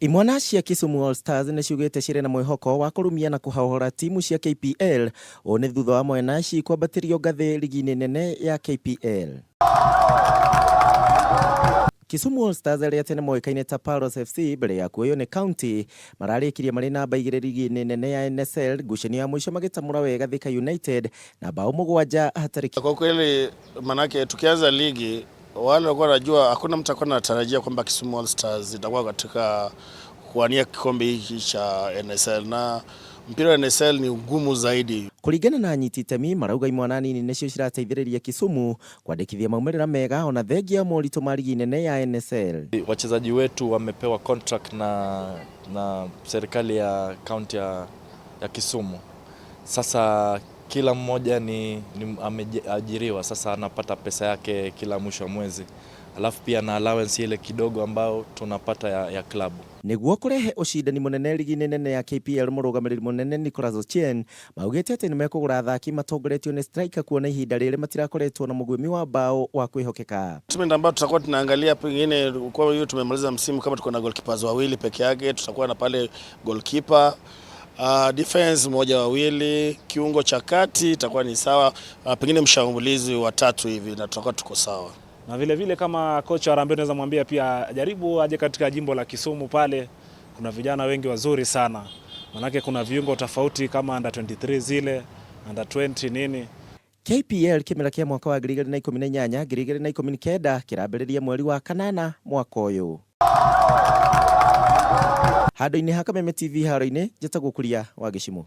Imwana cia Kisumu All Stars nĩ ciugĩte cirĩ na mwĩhoko wa kũrumia na kũhahũra timu cia KPL. Ũũ nĩ thutha wa mwena ici kwambatĩrio ngathĩ rigi-inĩ nene ya KPL. Kisumu All Stars arĩa tene moĩkaine ta Paros FC mbere ya kuoywo nĩ County mararĩkirie marĩ namba igĩrĩ rigi-inĩ nene ya NSL ngucanio ya mũico magĩtamũra wega Thika United na bao mũgwanja hatarĩ. Kwa kweli manake tukianza ligi wale walikuwa wanajua, hakuna mtu alikuwa anatarajia kwamba Kisumu All Stars itakuwa katika kuwania kikombe hiki cha NSL na mpira wa NSL ni ugumu zaidi. Kũringana na anyiti itemi marauga imwana nini nĩcio cirateithĩrĩria Kisumu kwandĩkithia maumĩrĩra mega ona thengia ya moritũ ma rigi nene ya NSL. Wachezaji wetu wamepewa contract na serikali ya kaunti ya Kisumu. Sasa kila mmoja ni ameajiriwa, sasa anapata pesa yake kila mwisho wa mwezi, alafu pia na allowance ile kidogo ambayo tunapata ya klabu. Nĩguo kũrehe ũcindani mũnene rigi-inĩ nene ya KPL, mũrũgamĩrĩri mũnene Nicholas Ochieng maugĩte atĩ nĩmekũgũra athaki matongoretio nĩ striker kuona ihinda rĩrĩ matirakoretwo na mũguĩmi wa bao wa kwĩhokeka. Timu ambayo tutakuwa tunaangalia pengine kwa hiyo tumemaliza msimu kama tuko na goalkeepers wawili peke yake, tutakuwa na pale goalkeeper, defense mmoja wawili, kiungo cha kati itakuwa ni sawa, pengine mshambulizi watatu hivi na tutakuwa tuko sawa. Na vile vile kama kocha wa Harambee tunaweza mwambia pia jaribu aje katika jimbo la Kisumu pale, kuna vijana wengi wazuri sana. Manake kuna viungo tofauti kama under 23 zile, under 20 nini. KPL kĩmera kĩa mwaka wa 2018 2019 kĩrambĩrĩria mweri wa kanana mwaka ũyũ. Handũ-inĩ ha Kameme TV haro-inĩ, njĩtagwo Kuria wa Gĩcimũ.